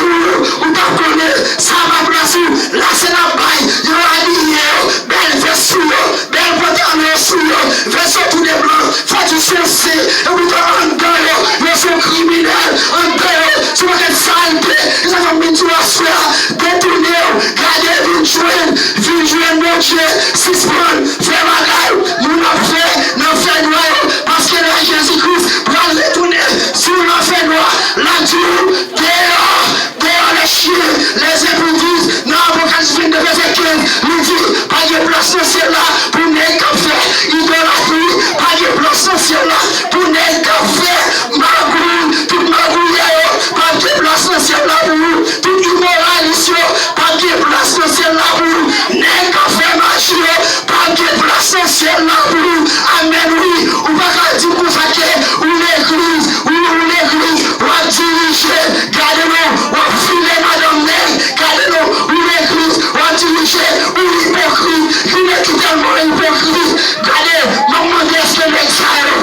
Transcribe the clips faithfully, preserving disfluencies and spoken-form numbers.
Ou ta konnen sa pa plas ou. La se n ap bay yo, abiye yo, bèl vès sou yo, bèl pantalon sou yo, vès yo tou de blan, fò di se se, epi tou anndan yo, yo se yon kriminèl, anndan yo se yon pakèt salte. E sa fè m vin di w aswè a, detounen w, gade, vin jwenn, vin jwenn Bondye, sispann fè bagay moun ap fè nan fènwa yo, paske lè Jezi Kris pral retounen sou nan fènwa, l ap di w, Dehors, dehors les chiens, les impudiques, nan Apocalypse vennde, vèsè kenz, li di, pa gen plas nan syèl la pou nèg k ap fè idolatri, pa gen plas nan syèl la pou nèg k ap fè magouy, tout magouyè yo, pa gen plas nan syèl la pou ou, tout imoralis yo, pa gen plas nan syèl la pou ou, nèg k ap fè maji yo, pa gen plas nan syèl la pou ou. Amèn, wi. Ou pa ka di m konsa ke ou legliz, ou, ou legliz, w ap dirije. Gade non, w ap file madanm nèg. Gade non, ou legliz, w ap dirije, ou ipokrit. Ki nèg ki tèlman ipokrit. Gade, m ap mande èske nèg sa yo,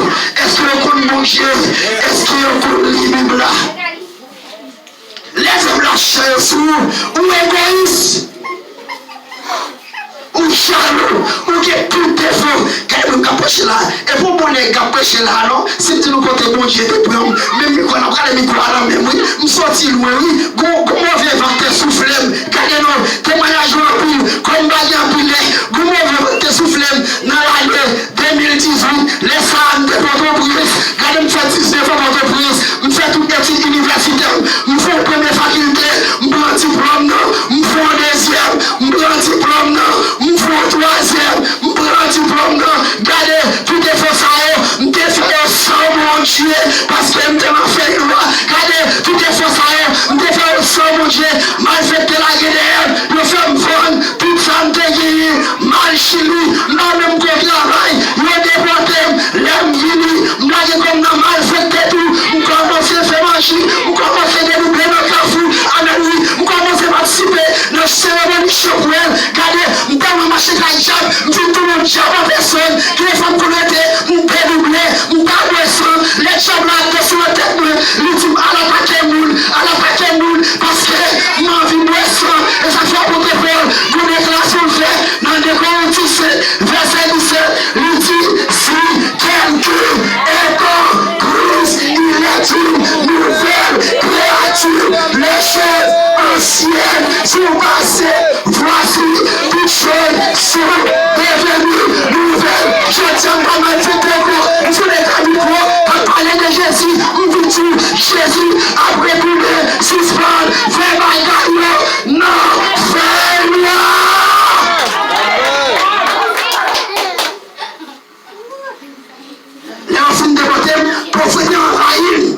èske yo konn Bondye? Èske yo konn li Bib la? Lè zèv lachè yo sou ou, ou egoyis, ou jalou, ou gen tout defo. Gade moun k ap preche la, e pou bon nèg k ap preche la non. Si m di nou kote Bondye te pran m, menm mikwo, n ap gade mikwo a nan men m, wi. M soti lwen, wi. Gon, gon move van k te soufle m. Gade non, temwayaj yo anpil, kòm m pa gen anpil lè. Gon move van k te soufle m nan lane de mil dizuit, lè sa a, m te Pòtoprens. Gade, m fè diznèf an Pòtoprens. M fè tout etid inivèsitè m. M fè yon premye fakilte. M pran diplòm nan. M fè yon dezyèm. M pran diplòm nan. M fè yon twazyèm. M pran diplòm nan. Gade, tout efò sa yo, m te fè yo san Bondye, paske m te nan fènwa. Gade, tout efò sa yo, m te fè yo san Bondye. Malfektè lage dèyè m. Yo fè m vann tout sa m te genyen, m al Chili, m pa menm gon travay, yo depòte m. Lè m vini, m lage kò m nan malfektè tou, m kòmanse fè maji, m kòmanse dedouble nan kafou, amèn wi, m kòmanse patisipe nan seremoni chanpwèl. Gade, m tèlman mache kay dyab, m fin tounen yon dyab an pèsòn, gen fwa m konn rete, m dedouble, m pa bwè san, lè dyab la te sou tèt mwen, li di m al atake moun, al atake moun, paske m anvi bwè san. E sa fè apot Pòl, gon deklarasyon l fè nan de Korinti senk, vèsè disèt, li di, si quelqu'un est en Christ, il est une nouvelle créature. Les choses anciennes sont passées, voici, toutes choses sont devenues nouvelles. Jodi a, m pa malfektè ankò, m sou leta mikwo, m ap pale de Jezi, m vin di w, Jezi ap retounen, sispann fè bagay yo nan fènwa. Lè yo fin depòte m, povrete anvayi m.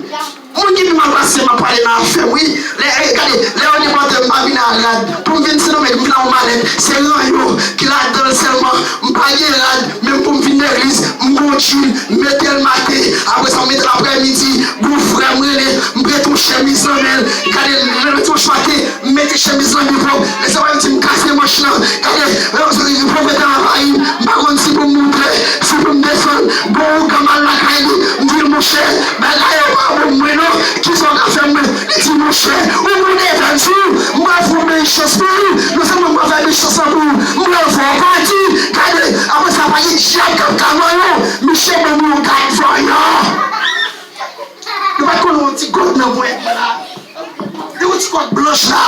Moun ki pi mal pase m ap pale nan afè m, wi. Lè, eh, gade, lè yo depòte m, m pa vin a rad. Pou m vin Sendomeng, m vin a yon malèt. Se ranyon ki ladan l sèlman. M pa gen rad, menm pou m vin legliz, m gon jil, m mete l maten. Apre sa, m mete l aprèmidi. Gon frè m rele, m prete yon chemiz nan men l. Gade, lè m mete yon chemiz maten, m mete chemiz lan byen pwòp. Lè sa va di m kase manch lan. Gade, povrete anvayi m. M pa konn si pou m moute, si pou m desann. Gon ougan m al lakay li, m di l, monchè, bagay yo pa bon pou mwen non. Kisa w ka fè mwen? Li di, monchè, ou gon devèn sou ou. M pral fè yon mechans pou ou. Non sèlman m pral fè mechans lan pou ou, m pral fè w pati. Gade, apre sa, pa gen dyab k ap ka vanyan w. Misye ban m yon gad vanyan. Nou pa t konnen yon ti gòt nan ponyèt mwen la. Yon ti kòd blanch la.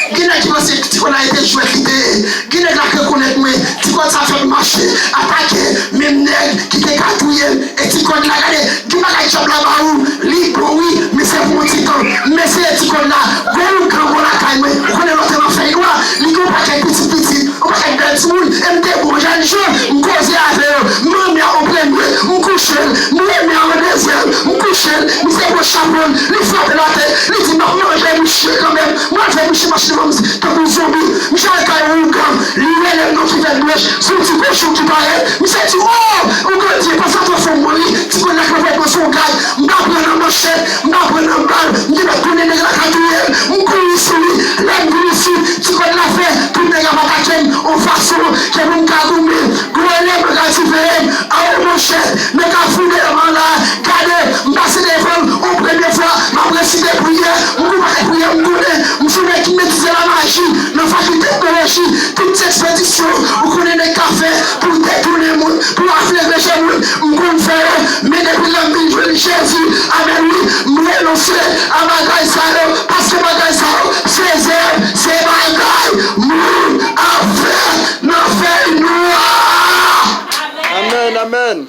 Gen nèg ki panse ti kòd la e te jwèt li te ye. Gen nèg la k rekonèt mwen. Ti kòd sa fè m mache, atake menm nèg ki te ka touye m. E ti kòd la, gade, gen bagay dyab la ba ou, li bon wi, men se pou yon ti tan. Men se ti kòd la, gon ougan gon lakay mwen. Ou konnen lòt nan fèy nwa, li gen yon pakèt pitit pitit. Ou pa ka bèl timoun, e m te bon jènjan, m koze avè yo, m renmen a an premye, m kouche l, m renmen a an dezyèm, m kouche l, misye pran chapo l, li frape l atè, li di, m ap manje misye kanmenm, m al fè misye mache devan m tankou zonbi, misye al kay yon ougan, li rele m non ki fèt blanch, se yon ti kochon ki parèt, misye di, o, ougan di, pa sa twò fò m mouri, ti kòd la k ap fè pran sou yon gad, m pa pran nan manchèt, m pa pran nan bal, m te mèt konnen nèg la ka touye m, m kouri sou li, lè m vin isit, ti kòd la fè, tout nèg ap atake m, yon fason ke pou m ka goumen, gwo eleman ka siveye m, awo monchè, nan kafou de leman la, gade, m pase devan l, yon premye fwa, m ap resite priyè, m gon pakèt priyè m konnen, nan fakilte etnoloji, tout ti ekspedisyon ou konnen nèg ka fè pou detounen moun, pou afle reje moun, m konn fè yo, men depi lè m vin jwenn Jezi, amèn wi, m renonse a bagay sa yo, paske bagay sa yo, se zèv, se bagay moun ap fè nan fèy nwa. Amèn, amèn.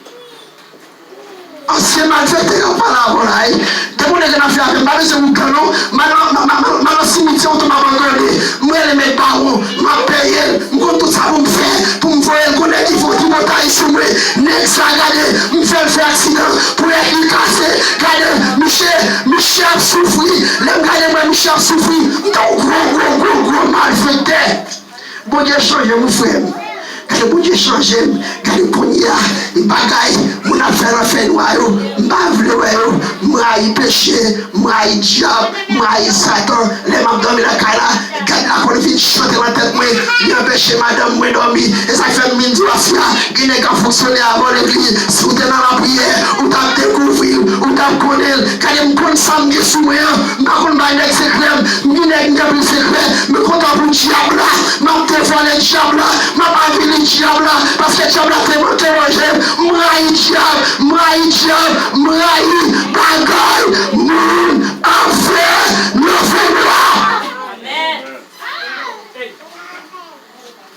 Ansyen malfektè yo pale avè w la wi. Depi w nèg nan afè avè m, m pa bezwen ougan non. M al nan, m al, m al, m al nan simityè, yon tonm abandone. M rele mèt bawon, m ap peye l. M konn tout sa pou m fè, pou m voye l konnen ki fo, ki fo tay sou mwen. Nèg sa gade, m fè l fè aksidan, poulèt li kase. Gade, miche, miche ap soufri. Lè m gade m wè miche ap soufri, m tankou gwo, gwo, gwo, gwo malfektè. Bondye chanje m wi frè m. Gade Bondye chanje m. Gade kounye a, e bagay moun ap fè nan fèy nwa yo, m pa vle wè yo. M rayi peche, m rayi dyab, m rayi Satan. Lè m ap dòmi lakay la, gad lakòl vin chante nan tèt mwen, li anpeche madanm mwen dòmi. E sa k fè m vin di w aswè a, gen nèg k ap fonksyone avè w legliz. Si w te nan lapriyè, ou t ap dekouvri l, ou t ap konnen l. Gade m konn sa m gen sou mwen an. M pa konn bay nèg sekrè m. M gen nèg m gen pil sekrè. Men kontan pou dyab la. M ap devwale dyab la. M ap avili dyab la. Paske dyab la te manke manje m. M rayi dyab. M rayi dyab. M rayi bagay moun ap fè nan fèy nwa.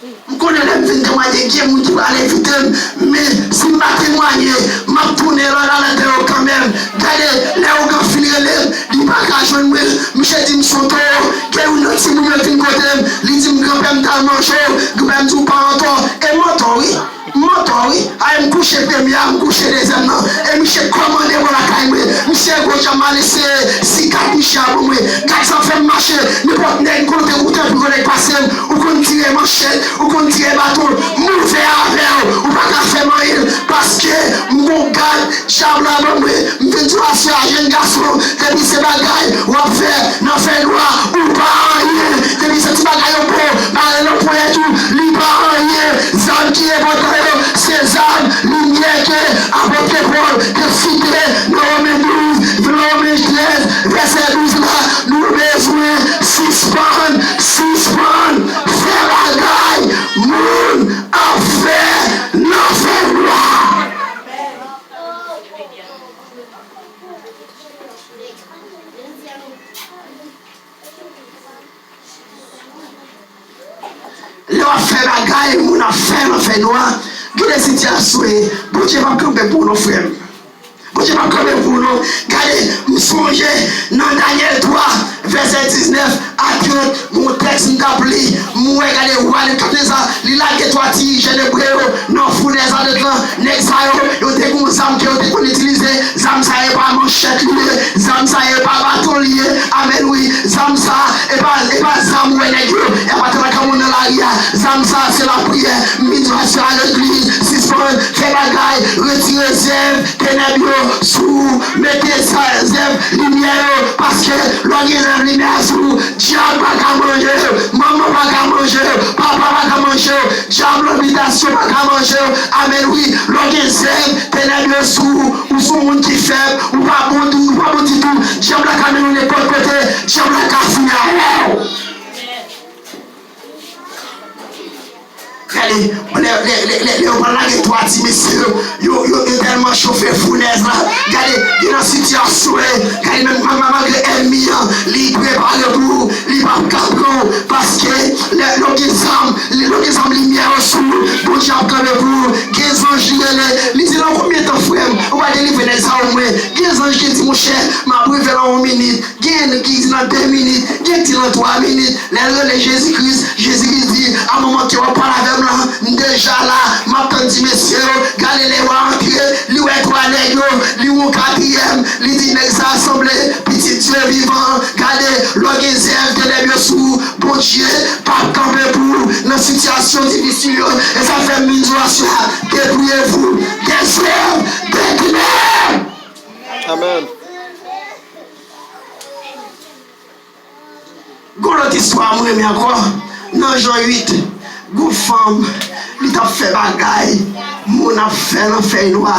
M konnen lè m vin temwaye, gen moun ki pral evite m, men si m pa temwaye, m ap tounen lòt alè de yo kanmenm. Gade, lè ougan fin rele m, li pa ka jwenn mwen. Misye di m se yon towo. Gen youn nan timoun yo vin kote m, li di m, "Granpè, m t al manje w." Granpè m di, "Ou pa antò." E m antò, wi. M antò, wi. Ay, m kouche premye a, m kouche dezyèm nan. E misye kòmande mwen lakay mwen. Misye gwo djab, m al eseye si kat misye a ban mwen. Kat sa fè m mache. Nenpòt nèg, m konn te wout anpil gwo nèg pase m. Ou konn tire manchèt, ou konn tire baton, m ouvè avè w, ou pa ka fè m anyen, paske m gon gad dyab la ban mwen. M vin di w aswè a, jèn gason, depi se bagay w ap fè nan fèy nwa, ou pa anyen. Depi se ti bagay yo ba w, ba l nan ponyèt ou, li pa anyen. Zam ki enpòtan yo, se zam limyè ke apot Pòl te site nan Women douz, nan Women trèz, vèsè douz la. Nou bezwen sispann, sispann fè bagay moun ap fè nan fèy nwa. Lè w ap fè bagay moun ap fè nan fèy nwa, gen de sitiyasyon, Bondye p ap kanpe pou w non, frè m. Bondye p ap kanpe pou w non. Gade, m sonje nan Danyèl twa, vèsè diznèf a trant, gon tèks m t ap li, m wè, gade, wa Nebikadneza, li lage twa ti jèn ebre yo nan founèz adèt lan. Nèg sa yo, yo te gon zam ke yo te konn itilize. Zam sa e pa manchèt li ye, zam sa e pa baton li ye. Amèn, wi. Zam sa e pa, e pa zam ou wè nèg yo y ap atake moun nan lari a. Zam sa se lapriyè. M vin di w aswè a, legliz, sispann fè bagay, retire zèv tenèb yo sou ou, mete sa, zèv limyè yo, paske lè w gen zèv limyè a sou ou, dyab pa ka manje w, manman pa ka manje w, papa pa ka manje w, dyab nan bitasyon pa ka manje w. Amèn, wi. Lè w gen zèv tenèb yo sou ou, ou se yon moun ki fèb, ou pa bon, ou pa bon ditou, dyab la ka mennen w nenpòt kote, dyab la ka fini avè w. Gade, lè, lè, lè, lè, lè yo pral lage twa ti mesye yo, yo, yo, yo tèlman chofe founèz la. Gade, gen nan sitiyasyon, gade, menm ma-, ma-, malgre ènmi an, li prepare pou ou, li p ap ka pran ou, paske lè, lè w gen zam, lè w gen zam limyè yo sou ou, Bondye ap kanpe pou ou. Gen zanj li rele, li di, "Nan konbyen tan, frè m, ou va delivre nèg sa yo mwen?" Gen zanj ki di, "Monchè, m ap rive nan yon minit." Gen ki di nan de minit, gen ki di nan twa minit. Lè l rele Jezi Kris, Jezi Kris di, "A moman ke w ap pale avè m lan, m deja la, m ap tann ti mesye yo." Gade lè w a antre, li wè twa nèg yo, li wè yon katriyèm, li di, "Nèg sa a sanble pitit Dye vivan." Gade, lè w gen zèv tenèb yo sou ou, Bondye p ap kanpe pou ou nan sitiyasyon difisil yo. E sa fè m vin di w aswè a, dépouillez-vous des œuvres des ténèbres. Amèn. Gon lòt istwa m renmen ankò. Nan Jan uit, gon fanm, li t ap fè bagay moun ap fè nan fèy nwa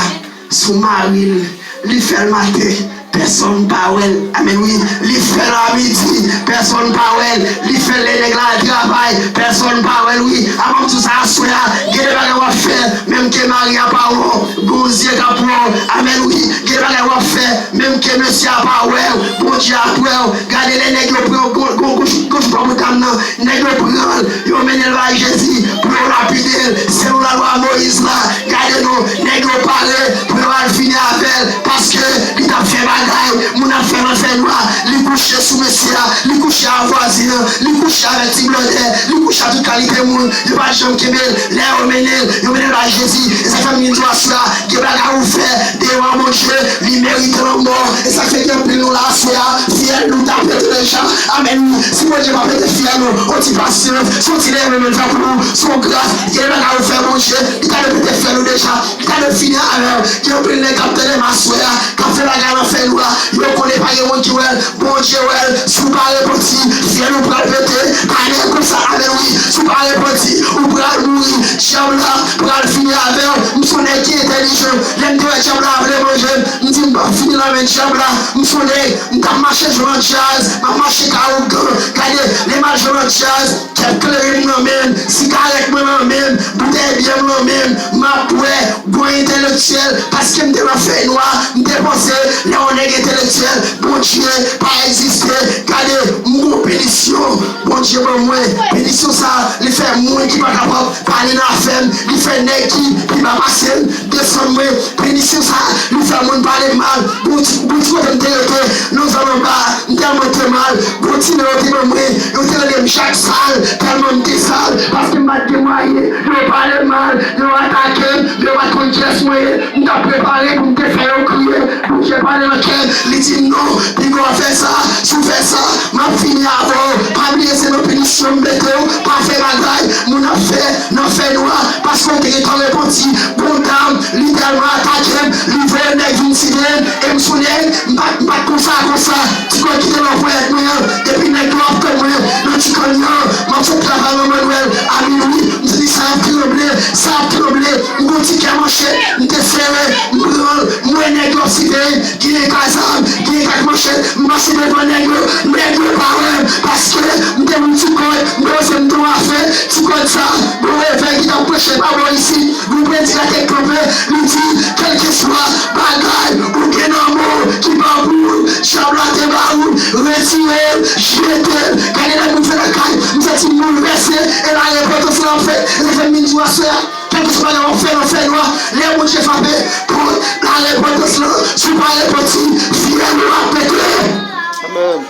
sou mari l. Li fè l maten, Pèsonn pa wè l. Amèn, wi. Li fè l a midi, pèsonn pa wè l. Li fè l lè nèg la al travay, pèsonn pa wè l, wi. Avan m di w sa aswè a, gen de bagay w ap fè, menm ke mari a pa wè w, gon zye k ap wè w. Amèn, wi. Gen de bagay w ap fè, menm ke mesye a pa wè w, Bondye ap wè w. Gade lè nèg yo pran w, gon, gon, gon, gon jou pa pou dam nan, nèg yo pran l, yo mennen l bay Jezi pou yo lapide l, selon lalwa Moyiz la. Gade non, nèg yo pare pou yo al fini avè l, paske li t ap fè bagay, moun ap fè l nan fènwa, li kouche sou mesye a, li kouche ak vwazen an, li kouche avèk ti blòdè, li kouche ak tout kalite moun, yo pa t janm kenbe l. Lè yo mennen l, yo mennen l bay Jezi. E sa k fè m vin di w aswè a, gen bagay ou fè devan Bondye, li merite lanmò. E sa k fè gen anpil nou la aswè a, fyèl nou ta pete deja. Amèn. Si Bondye pa pete fyèl ou, on ti pasyans, se on ti leve men l fè pou ou, se on gras. Gen bagay ou fè Bondye, li ta dwe pete fyèl ou deja, li ta dwe fini avè w. Gen anpil nèg k ap tande m aswè a, k ap fè bagay nan fènwa, yo konnen pa gen moun ki wè l, Bondye wè l. Si w pa repanti, fyèl ou pral pete. Amèn konsa, amèn wi. Si w pa repanti, ou pral mouri. Dyab la pral fini avè w. M se on nèg ki entèlijan. Lè m te wè dyab la vle manje m, m di m p ap fini nan men dyab la. M se on nèg, m t ap mache jwe nan djaz, m ap mache ak awogan. Gade, lè m al jwe nan djaz, kèk kleren m nan men m, sigarèt mwen nan men m, boutèy byè m nan men m, m ap bwè, gwo entèlektyèl, paske m te nan fènwa, m te panse lè yon nèg entèlektyèl, Bondye pa egziste. Gade, m gon penisyon Bondye ban mwen. Penisyon sa, li fè moun ki pa kapab pale nan afè m, li fè nèg ki pi ba pase m desann mwen. Penisyon sa, li fè moun pale m mal. Gon ti, gon ti kote m te rete, nan zòn anba, m tèlman te mal. Gon ti non yo te ban mwen, yo te rele m Jakksal, tèlman m te sal, paske m pa t gen mwayen. Yo pale m mal, yo atake m, yo pa t konn kiyès mwen ye. M t ap prepare pou m te fè yo kriye. Bondye pale nan kè m, li di m non, piga w fè sa, si w fè sa, m ap fini avè w. Pa bliye se nan penisyon m mete w, pa fè bagay moun ap fè nan fènwa, paske w te gentan repanti. Gon dam, li tèlman atake m, li voye nèg vin tire m, e m se on nèg, m pa, m pa t konsa, konsa. Ti kòd ki te nan ponyèt mwen an, epi nèg yo ap tann mwen nan ti kanyon an, m ap sot travay nan Mannwèl a minwi, m santi sa ap tranble, sa ap tranble, m gon ti kè manchèt, m te sere, m pran l, m wè nèg yo ap siveye m, genyen k ak zam, genyen k ak manchèt, m pase devan nèg yo, nèg yo pa wè m, paske m te yon ti kòd, m panse m te yon afè, ti kòd sa, gon revè ki t ap preche pa bò isit, gon predikatè k kanpe, li di, kèlkeswa bagay ou gen nan men w ki pa pou ou, dyab la te ba ou, retire l, jete l. Gade lè moun fè lakay, m santi m boulvèse, e larepantans lan ap fèt, e sa fè m vin di w aswè a. Kèlkeswa bagay w ap fè nan fènwa, lè Bondye frape pòt larepantans lan, si w pa repanti, fyèl ou ap pete. Amèn.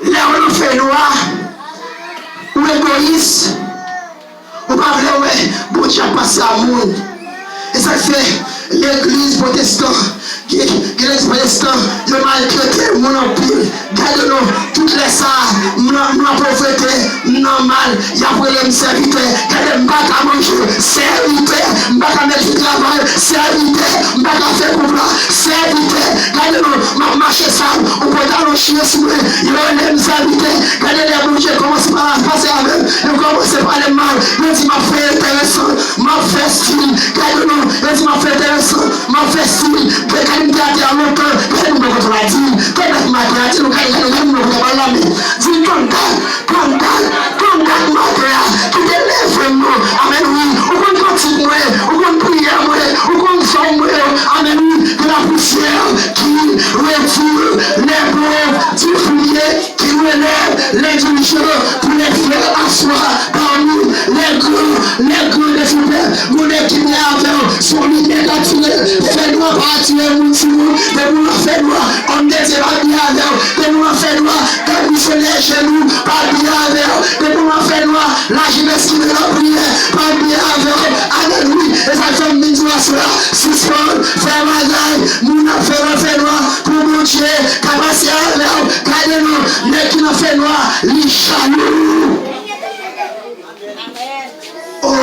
Lè w nan fènwa, ou egoyis, ou pa vle wè Bondye ap pase a moun. E sa k fè legliz pwotestan, gen, gen legliz pwotestan, yo maltrete moun anpil. Gade non, tout lè sa a, m nan, m nan povrete, m nan mal, y ap rele m sèvitè. Gade, m pa ka manje, sèvitè. M pa ka mèt jou travay, sèvitè. M pa ka fè koup la, sèvitè. Gade non, m ap mache sal, yon pantalon chire sou mwen, yo rele m sèvitè. Gade lè Bondye kòmanse pa-, pase avè m, yo kòmanse pale m mal, yo di m ap fè enteresan. M ap fè stil, gade non, yo di m ap fè enteresan, m ap fè stil. Gade m te atè a lontan, gade moun bò kote w la di, gade nèg m atè a, di nou, gade, gade, gade moun bò kote w la di, tann dat, tann dat, tann dat m atè a, ki te leve m non. Amèn, wi. Ou konn kantik mwen, ou konn priyè mwen, ou konn zòm mwen yo. Amèn, wi. De la poussière qui retire les pauvres du fumier, qui relève l'indigent pour les faire asseoir parmi les grands, les grands de son peuple. Gon nèg ki byen avè w, se yon limyè k atire l. Fènwa pa atire moun sou moun. Depi w nan fènwa, òm de Dye pa byen avè w. Depi w nan fènwa, gad misyonè jenou pa byen avè w. Depi w nan fènwa, lajenès ki nan lapriyè pa byen avè w. Amèn, wi. E sa k fè m vin di w aswè a, sispann fè bagay moun ap fè nan fènwa pou Bondye ka pase avè w. Gade non, nèg ki nan fènwa, li jalou. Oh,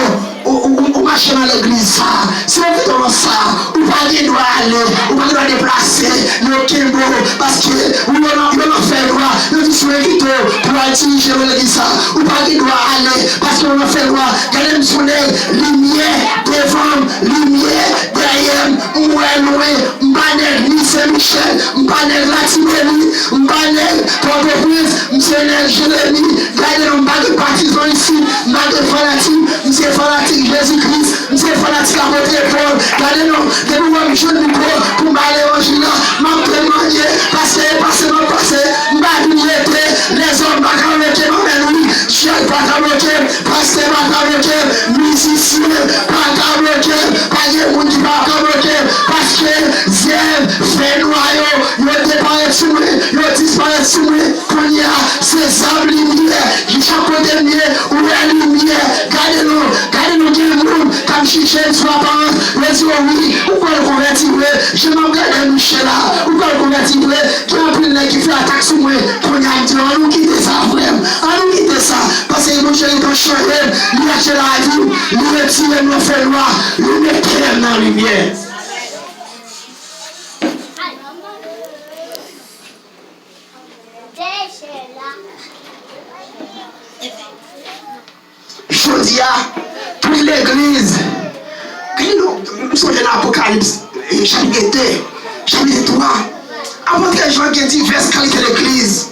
ou, ou, ou, ou mache nan legliz sa, se yon viktwa sa, ou pa gen dwa ale, ou pa gen dwa deplase, yo kenbe w, paske ou yo nan, yo nan fènwa, yo di se Mwen kite w pou w al dirije legliz sa. Ou pa gen dwa ale, paske w nan fènwa. Gade m sou nèg, limyè devan m, limyè dèyè m, m wè lwen, m pa nèg ni Sen Michèl, m pa nèg Latibonit, m pa nèg Pòtoprens, m se nèg Jeremi. Gade non, m pa gen patizan isit, m pa gen fanatik, m se fanatik Jezi Kris. M se fanatik Apot Pòl. Gade non, depi w wè m jwenn mikwo pou m ba levanjil la, m ap temwanye, paske e pase m ap pase, m pa vin rete, lèzòm pa ka bloke m, amèn wi, syèl pa ka bloke m, pastè pa ka bloke m, mizisyen pa ka bloke m, pa gen moun ki pa ka bloke m, paske zèv fènwa yo, yo deparèt sou mwen, yo disparèt sou mwen. Kounye a, se zam limyè. Chak kote m ye, ou wè limyè. Gade non, gade non, gen moun k ap jije m sou aparans. Yo di, o wi, ou pral konvèti vre. Jan m ap gade Michela, ou pral konvèti vre. Gen anpil nèg ki fè atak sou mwen. Kounye a, m di, ann nou kite sa, frè m. Ann nou kite sa. Paske Bondye li pral chanje m. Li rache lavi m. Li retire m nan fènwa. Li mete m nan limyè. Jodi a, tout legliz, gade non, m sonje nan Apokalips, eh, chapit de, chapit twa, apot Jan gen divès kalite legliz,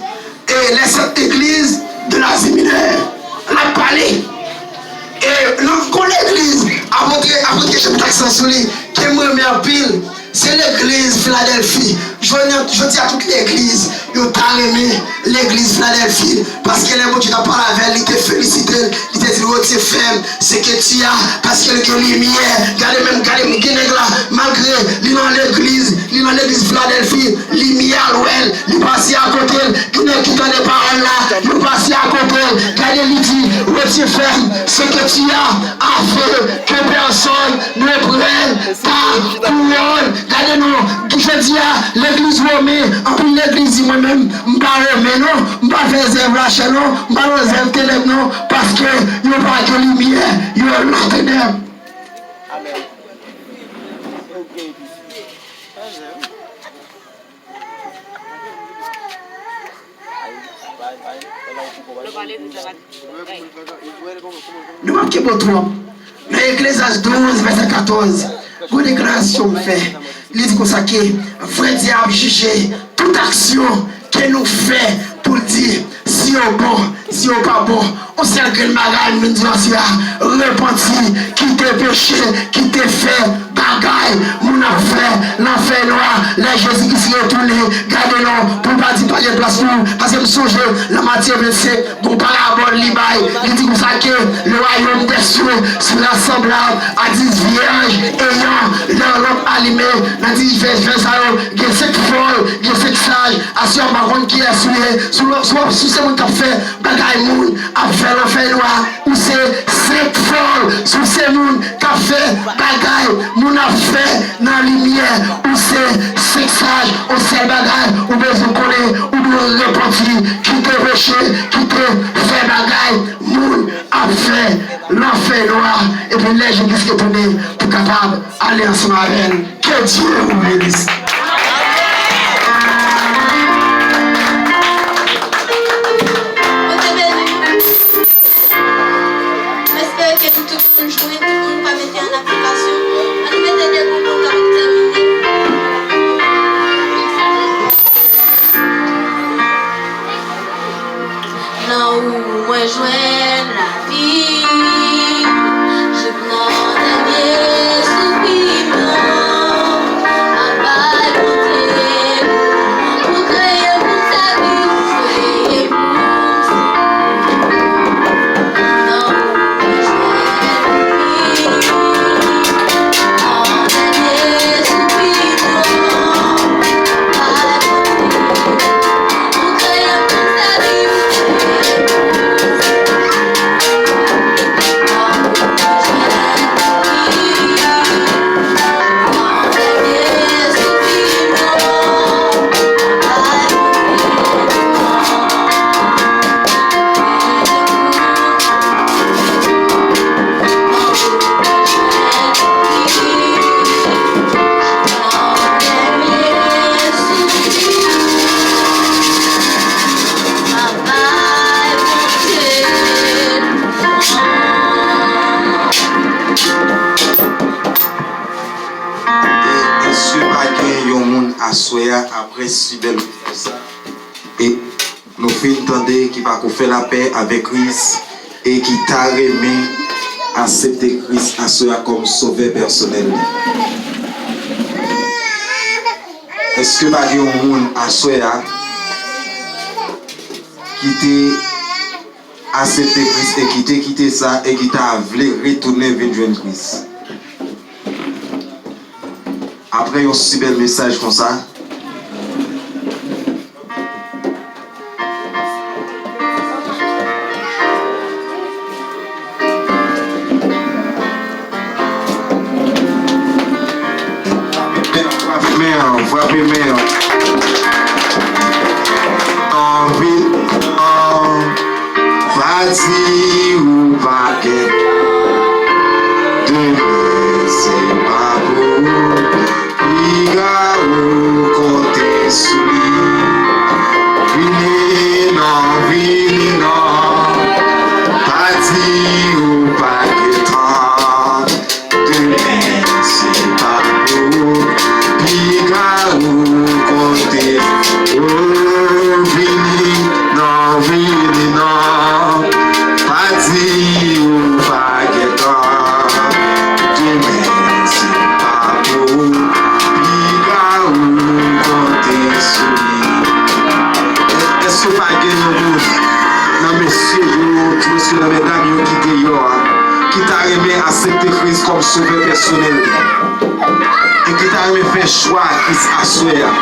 eh, les sept églises de l'Asie Mineure. L ap pale. E nan gon legliz, apot, apot Jan met aksan sou li, ke m renmen anpil, se legliz Filadèlfi. Jodi, jodi a, tout legliz, yo ta renmen legliz Filadèlfi. Paske lè Bondye t ap pale avè l, li te felisite l, li te di l, retire fè m, se ke ti a, paske l gen limyè. Gade menm, gade, gen nèg la, malgre li nan legliz, li nan legliz Filadèlfi, limyè al wè l, li pase akote l, gen nèg ki tande pawòl la, yo pase akote l. Gade, li di, retire fè m, se ke ti a, afin que personne ne prenne ta couronne. Gade non, jodi a, legliz Women, anpil legliz di mwen menm, m pa Women non, m pa fè zèv lachè non, m pa nan zèv tenèb non, paske yo pa gen limyè, yo nan tenèb. Amèn. Nou p ap kenbe w twòp. Nan Eklezyas douz, vèsè katòz, gwo deklarasyon m fè. Li di konsa ke vrè Dye a ap jije tout aksyon ke nou fè pou l di si yo bon, si yo pa bon. On sèl grenn bagay m vin di w aswè a, repanti, kite peche, kite fè bagay moun ap fè nan fènwa. Lè Jezi Kris retounen, gade non, pou l pa di pa gen plas pou ou. Paske m sonje nan Matye vennsenk, gon parabòl li bay, li di konsa ke le royaume des cieux sera semblable à dix vierges ayant leur lampe allumée. Nan dis vèsè sa yo, gen senk fòl, gen senk saj. Aswè a, m pa konn kiyès ou ye. Si w, si w, si w se moun k ap fè bagay moun ap fè nan fènwa, ou se senk fòl. Si w se moun k ap fè bagay moun ap fè nan limyè, ou se senk saj. On sèl bagay ou bezwen konnen, ou dwe repanti, kite peche, kite fè bagay moun ap fè nan fènwa, epi lè Jezi Kris retounen, pou kapab ale ansanm avè l. Que Dieu vous bénisse. Bondye beni nou. M espere ke nou tout moun jwenn, tout moun ka mete an aplikasyon. Ann nou mete de bout pou n kapab tèmine. Nan ou mwen jwenn lavi, jouk nan dènye soupir mwen, m ap bay Bondye pou, pou kreye pou m sèvi, kreye pou m sèvi. Nan ou mwen jwenn lavi, nan dènye soupir mwen, m ap bay Bondye. Mèsi bèl mesaj sa. E nou fin tande ki pako fè lapè avèk Kris e ki ta renmen aksepte Kris aswè a kòm sovè pèsonèl li. Èske pa gen yon moun aswè a ki te aksepte Kris e ki te kite sa e ki ta vle retounen vin jwenn Kris? Apre yon si bèl mesaj konsa, frape men an, frape men an. Anvi an. Pa di ou pa gen. Demen se pa pou ou. Piga ou konte sou li. Vini non, vini non. Pa di ou pa gen tan. Demen se pa pou ou. Piga ou konte. Oh, vini non, vini non. Pa di ou pa gen tan. Demen se pa pou ou. Piga ou konte sou li. Èske pa gen yon moun nan mesye yo, ti mesye nan medam yo ki deyò a, ki ta renmen aksepte Kris kòm sovè pèsonèl li? E ki ta renmen fè chwa Kris aswè a?